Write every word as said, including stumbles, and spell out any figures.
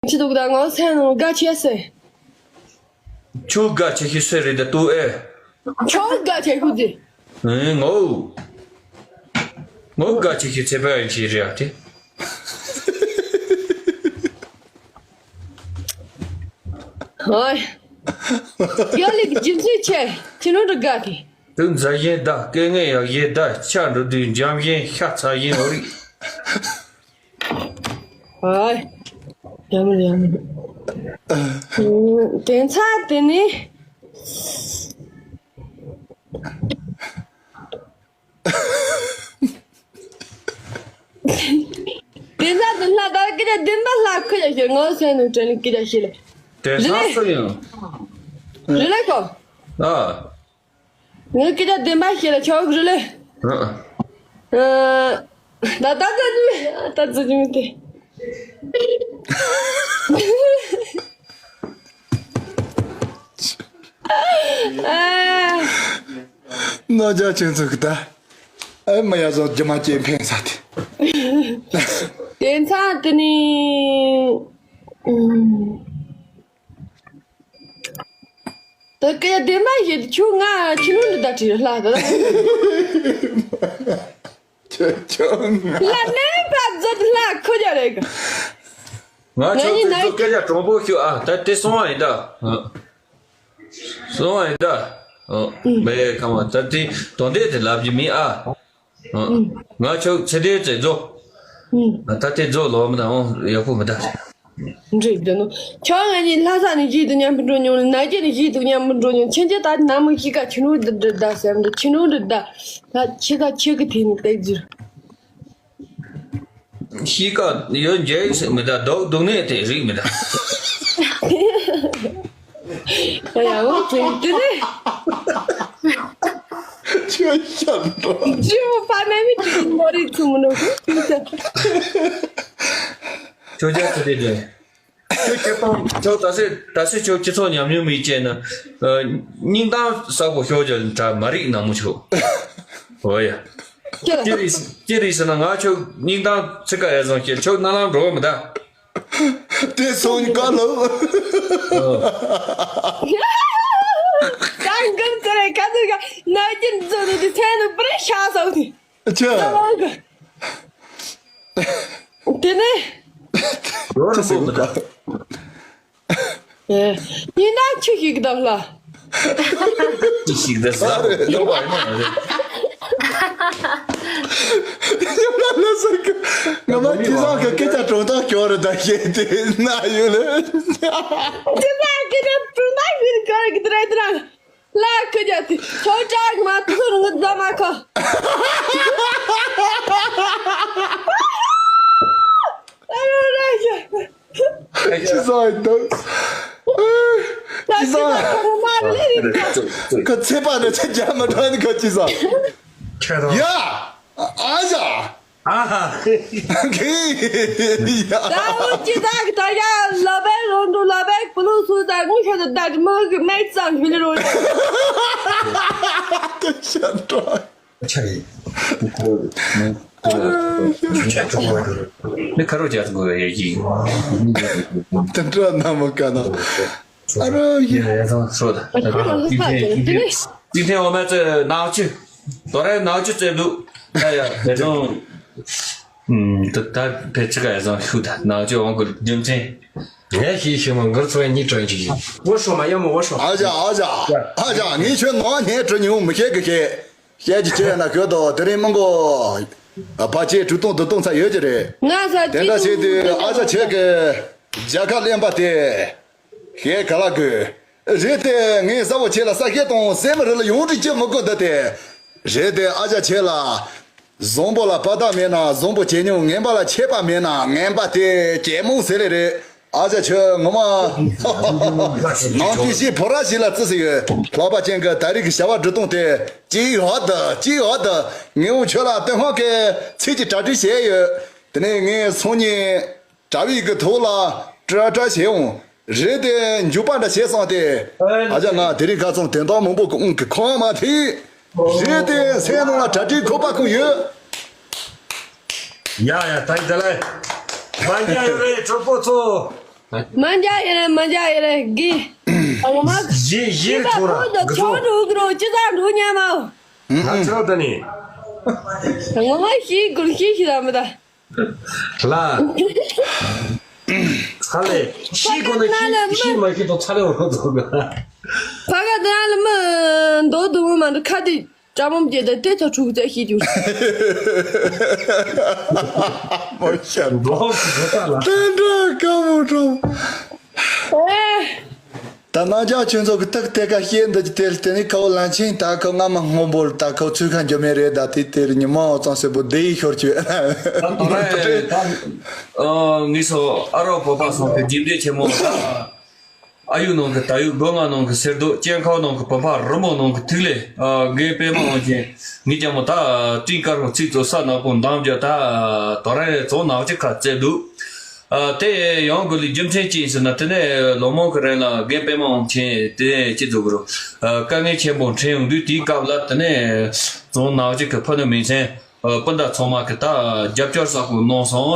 ཅི་འདུག་ད་ངོ་སེམས་ནང་དགའ་ཆེ་སེ། ཁྱོད་དགའ་ཆེ་ཤི་སེ་རེད་ད་ཏུ་ཨེ། ཁྱོད་དགའ་ཆེ་ཤི་ཟེ། ཨེ་ངོ་། ངོ་དགའ་ཆེ་ཤི་ཚེ་པ་ཡིན་ཆེ་རེད་ཨ་དེ། ཧོའི། ཡ་ལི་གི་རྒྱུ་མཚན་ཆེ། ཁྱི་ནོར་འདྲ་དགའ་གི། དུ་མཛའ་ཞེན་ད་སྐད་ངན་ཡག་ཞེན་ད་ཆ་འགྲོ་དུས་འཇམ་ཞེན་ཤ་ཚ་ཞེན་འོ་རིགས། ཨའི། ཡ་མི་ཡ་མི། དེ་ཚ་དེ་ནི། དེ་ཚ་དེ་ལྷ་ད་སྐད་ཆ་བདེན་པ་ལྷ་ཁུ་ཡ་ཤེ་ངོ་སེ་ནུ་དྲན་སྐད་ཆ་ཤེ་ལེ། དེ་ཚ་སུ་ཡང་། རི་ལེ་ཁོ། ཨ། ངས་སྐད་ཆ་བདེན་པ་བཤད་ལ་ཆོག་རེད་ལེ། ཨ། ད་ད་ད་ད་ད་ད་ད་ད། ཨ། ནོར་རྒྱ་ཆེན་ཚོགས་ཀྱི་ད། ཨེ་མ་ཡ་བཟོ་རྒྱུ་མ་སྐྱེ་འཕེན་ས་དེ། དེ་ཚ་དེ་ནི། ད་སྐད་ཆ་བདེན་པ་བཤད་དུས་ཁྱོད་ང་ཁྱི་ནོར་འདི་ལྟ་བྲིས་ལྷག་ད། ཁྱོད་ཁྱོད་ང་། ལ་ནས་ཕར་རྫོགས་ལྷག་ཁོ་རྒྱ་རེད་གི། ང་ཁྱོད་ཚོ་སྐད་ཆ་དྲང་པོ་ཤོད་ཨ། ད་དེ་སོང་བ་ཡིན་ད། སོང་བ་ཡིན་ད། མེད་ཁ་མ་ད་དེ་དོན་དེ་དེ་ལབ་ཀྱི་མིན་ཨ། ང་ཁྱོད་ཚེ་འདས་ཚེ་རྫོགས། ད་དེ་རྫོགས་ལོག་མི་དང་ཡག་པོ་མི་ད། འགྲིག་འདི་ནོ། ཁྱོད་ང་གཉིས་ལྷ་ས་ནས་གཞིས་དུ་མཉམ་པོ་འགྲོ་མྱོང་ལ་ན་རྒྱ་ནས་གཞིས་དུ་མཉམ་པོ་འགྲོ་མྱོང་ཆེན་ཆེ་ད་ནམ་མི་ཤི་ཀ་ཁྱི་ནོར་འདི་འདྲ་ད་སེམས་འདི་ཁྱི་ནོར་འདི་ད་ད་ཁྱི་ད་ཁྱི་གི་དེ་ནི་བཏེག་རྒྱུ། ཤི་ཀ་ཡོད་འཇལ་ཟེར་མི་ད་སྡུག་སྡུག་ནས་དེ་རིག་མི་ད། ཡ་འོ་དེ་དེ་རེད། ཁྱོད་ཤ་འགྲོ། ཇི་མོ་ཕ་ནས་མི་དྲིན་མོ་རིག་ཚུ་མི་འགྲོ་གི། ཁྱོད་ཅག་ཚོ་དེ་དྲན། ཁྱོད་ཁྱེད་པང་ཁྱོད་ད་སེ་ད་སེ་ཁྱོད་སྤྱི་ཚོགས་ཉམས་མྱོང་མི་བྱས་ན། སྙིང་གཏམ་ས་གོ་ཤོག་ཅན་དྲ་མ་རིག་ནང་མོ་ཆོག་འོ་ཡ། ཅི་རིག་ཅི་རིག་ཟེར་ན་ང་ཁྱོད་སྙིང་གཏམ་ཚིག་ཀ་ཡ་བཟང་ཁྱེད་ཁྱོད་རྣ་ལམ་འགྲོ་མི་ད། དེ་སོང་ནི་ཀ་ལོ། ཀང་ཀང་ཚེ་རེ་ཀ་ཚེ་ཀ་ན་ཅིན་ཛོ་ཛོ་དེ་ཚན་དུ་པྲེ་ཤ་སོགས་དེ། ཅི། དེ་ནས། ཡོད་རེད་མོ་མི་ད། ཡིན་ན་ཆུ་ཞིག་གདབ་ལ། ཅི་ཞིག་ད་ཟ་རེད་ཡོད་པ་ཡིན་ན་རེད། ཡོད་ན་ལ་ཟ་གི། ང་མ་ཁྱི་སང་གི་སྐད་ཆ་གྲོང་ཐག་སྐྱོ་རེད་ད་ཞེས་དེ་ན་ཡོད་ལེ། ཁྱི་སང་སྐད་ཆ་གྲོང་ཐག་ཡིན་སྐྱོ་རེད་གི་དེ་རེད་དེ་ར། ལ་ཁུ་རྒྱ་དེ་ཁྱོད་ཅག་མ་ཐུག་རུང་ངུ་རྫ་མ་ཁ། ཅི་ཟ་ཡི་འདུག་ཅི་ཟ། ཁ་ཚེ་པ་ནས་ཚེ་རྒྱ་མ་དྲག་ནི་ཁ་ཅི་ཟ། ཡ། ཨ་ཡ། ཨ་ཧ། ད་འུ་ཅི་ཟ་གི་ད་ཡ་ལ་བའི་རོ་འགྲོ་ལ་བའི་པུ་ལུ་སུ་ཟ་ངུ་ཤ་ད་ད་མ་གི་མེད་ཙང་ཞུ་ལི་རོ། ད་ཤ་འགྲོ། ཆ་རེད། ནི་ཁ་རོག་རྒྱག་དགོས་ཡ་ཡིན། དེ་འདྲ་ན་མ་ག་ན། ཨ་རོ་ཡི། ཡ་ཡ་ཚང་སོ་ད། ཨ་ཁ་ལ་ལ་ས་ཅན་དེ་ནི། ཏིག་ཐེན་འོ་མ་ཚོས་ནག་ཆུ། དོ་རའི་ནག་ཆུ་བཙལ་འདུག་ད་ཡ་དེ་ཚང་། ད་ད་ཕལ་ཆེར་ག་ཡ་ཚང་ཤུགས་ད་ནག་ཆུ་འོང་དགོས་རྒྱུ་མཚན། ངས་ཤེས་ཤེས་མ་མགར་ཚོ་གཉིས་དྲན་གྱི་ཡིན། འོ་ཤོ་མ་ཡ་མོ་འོ་ཤོ། ཨ་ཅག་ཨ་ཅག་ཨ་ཅག་ངས་ཁྱོད་ནང་ནས་དྲི་མྱོང་མི་ཤེས་གི་ཤེས། བཤད་ཀྱི་ཆེ་ན་ཁྱོད་དོ་དེ་རིང་མི་མགོ་ཕལ་ཆེར་དྲུག་སྟོང་བདུན་སྟོང་ཚ་ཡོད་ཀྱི་རེད། ང་ས་དེ་འདྲ་བྱས་དུས་ཨ་ཅག་ཁྱེད་ཀྱི་རྒྱལ་ཁ་ལེན་པ་དེ་ཞེས་ག་ལ་དགོས། རེད་དེ་ངས་གཟའ་བོ་ཆེ་ལ་ས་ཤེ་དང་སེམས་རི་ལ་ཡོང་དྲི་ཅི་མི་དགོས་འདི་དེ། རེད་དེ་ཨ་ཅག་ཁྱེད་ལ། བཟང་པོ་ལ་བར་ཐག་མེད་ན་བཟང་པོ་བྱེད་མྱོང་ངན་པ་ལ་ཆད་པ་མེད་ན་ངན་པ་དེ་གད་མོ་ཟེར་ལེ་རེད། ཨ་ཅག་ཁྱོད་ངོ་མ་ནང་དུས་ཤིག་བོ་ར་ཞིག་ལ་བརྩི་ཟིག་ཡོད། ལྷག་པ་ཅན་གྱི་ད་རིག་གི་བྱ་བ་སྒྲུབ་སྟངས་དེ་གཅིག་ཡོད་དུ་གཅིག་ཡོད་དུ་ངས་འོང་ཁྱོད་ལ་སྟོན་ཁང་གི་ཚིག་གི་གྲ་སྒྲིག་བྱས་ཡོད། དེ་ནས་ངས་སང་ཉིན་གྲྭ་བའི་གི་ཐོག་ལ་ཏྲ་ཏྲ་བྱས་འོང་། རེད་དེ་འཇུག་པ་འདྲ་བྱས་སོང་སྟེ། ཨ་ཅག་ང་དེ་རིང་ཁ་སང་དོན་དག་མང་པོ་གི་དབང་གི་ཁོང་མ་ཐེ། རེད་དེ་སེམས་ནང་ལ་གྲ་སྒྲིག་ཁོག་པ་ཁོང་ཡོད། ཡ་ཡ་ད་ཡིན་ད་ལེ། མ་ཉན་ཡོད་རེད་གྲོགས་པོ་ཚོ། མ་འཇགས་ཡིན་རེད། མ་འཇགས་ཡིན་རེད། གི་ངོ་མ་གཞི་གཞིར་ཁྱོད་ལ་ཁོ་ཚོ་གི་ཆོག་འགྲོ་གི་རོ། ཅི་ཙང་འགྲོ་ཉན་མ། ང་ཚོ་ད་ནི། ངོ་མ་ཤི་དགོས་ཤི་ཤི་ལ་མི་ད། ལ། ཚ་ལེ། ཤི་དགོས་ན་ཤི་ཤི་མ་ཤི་དང་ཚ་ལེ་འོ་ཚོ་གི། ཕ་ག་དེ་ལ་མི་འདོད་དུ་མི་མ་འདུག་ཁ་དེ། ཀྲ་མོམ་བརྒྱད་དང་དེ་ཚོ་ཕྲུ་གུ་བཙལ་ཤེས་རྒྱུ། མོ་ཤ་འགྲོ་ཧོ་གི་འགྲོ་ས་ལ། ཏན་ཏན་ཀ་མོ་ཀྲོ། ཨེ། ད་རྣམ་རྒྱལ་ཁྱོད་ཚོ་གི་ཏག་ཏེ་ཀ་བཤད་འདི་ཀྱི་དེར་བརྟེན་ནས་ཁའོ་ལན་ཆིན་ད་ཁའོ་སྔ་མ་སྔོན་པོ་ལ་ད་ཁའོ་ཚུལ་ཁ་འཇོ་མེད་རེད། ད་དེ་དེར་ཉི་མ་འོ་ཙང་སེ་པོ་བདེ་ཡི་ཤོར་བཅུག་ད་དོ་རེད་ད། ངས་སོ་ཨ་རོགས་བོད་པ་སོང་གི་རྗེས་འདེད་ཆེན་མོ་ད། ཨ་ཡུ་ནང་གི་ད་ཡུ་སྒོ་ང་ནང་གི་སེར་རྡོ་སྤྱན་ཁང་ནང་གི་བུམ་པ་རི་མོ་ནང་གི་ཐིག་ལེ། རྒན་པད་མ་དབང་ཆེན་ངས་ཀྱང་མོ་ད་སྤྲིན་དཀར་པོ་ཚིག་ཙོ་ས་ནག་པོ་འདམ་རྒྱུ་ད་དོ་ར་རེ་ཙོང་ནག་ཅིག་ཁ་བཙལ་འདུག་དེ་ཡང་དགོས་ལི་རྒྱུ་མཚན་ཅི་ཡིན་ཟེར་ན། དེ་ནས་ལོ་མང་གི་རིང་ལ་རྒན་པད་མ་དབང་ཆེན་དེ་ཅི་ཙོ་གི་རུ་དཀའ་ངལ་ཆེན་པོ་འཕྲད་ཡོང་དུས་དེའི་སྐབས་ལ་དེ་ནས་ཙོང་ནག་ཅིག་གི་ཕུ་ནུ་མིང་ཆེན་སྤུན་ཟླ་ཚང་མ་གི་ད་རྒྱབ་སྐྱོར་ས་ཁུལ་གནང་སོང་།